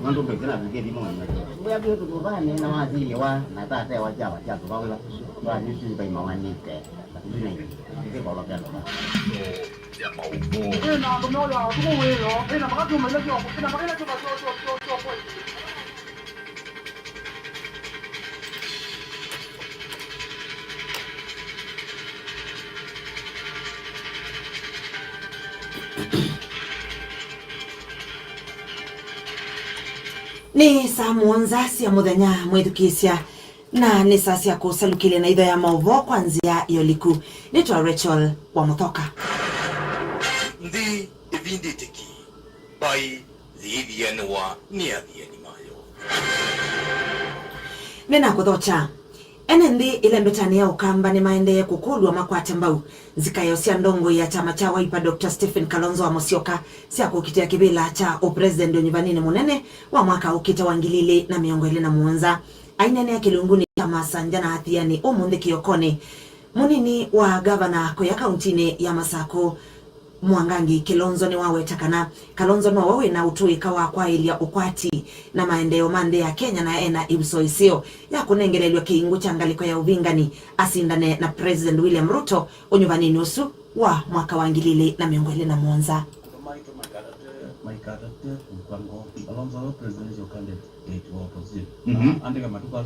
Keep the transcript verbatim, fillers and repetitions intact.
Nũndũ mbesa na kũkĩthi mwana. Mbũya kĩu tũtũvane na wasili wa na tatewa kyawa kya tũvaũla. Wa nĩtu mbaima wanĩte. Ĩthĩ na ĩthĩ. Ĩthĩ kwa wakelo. Ĩna andũ meũya ũtukũ wĩoo. Ĩna makatuma ila kyoko. Ĩna makaila kyoko. Nĩ saa mũonza sya mũthenya, mwĩthukĩĩsya, na nĩ saa sya kũsalukĩlya na itho ya maũvoo kwa nzĩa ya ũliku. Nĩtwa Rachel wa Mũthoka. Nthĩ ĩvindĩte ki, mbaĩ yĩithianĩwa nĩ athiani mayo. Nĩnakũthokya. Ene nthĩ ĩlembetanĩ ya Ũkamba nĩmaendee kũkũlw'a makwate mbau nzikaĩo sya ndongoi ya kyama kya Wiper Doctor Stephen Kalonzo wa Musyoka sya kũkitĩa kĩvĩla kya ũpresident ũnyuvaninĩ mũnene wa mwaka ũkĩte wa ngili ilĩ na mĩongo ĩlĩ na mũonza. Aineenea kĩlungunĩ kya Masanja na athiani ũmũnthĩ kĩokonĩ, mũnini wa ngavana kũya kauntinĩ ya Masakũ, Mwangangi Kilonzo nĩwaweta kana Kalonzo nowe wĩna ũtũĩka wa kwaĩlya ũkwati na maendeeo ma nthĩ ya Kenya na ena ĩvuso ĩseo ya kũnengelelw'a kĩingũ kya ngalĩko ya ũvingani asindane na President William Ruto ũnyuvanĩnĩ ũsu wa mwaka wa ngili ilĩ na mĩongo ĩlĩ na mũonza. Andũ maitũ maikatate, maikatate kũkwa ngoo. Kalonzo we presidential candidate wa opposition. Mhm. Andĩka matukũ asu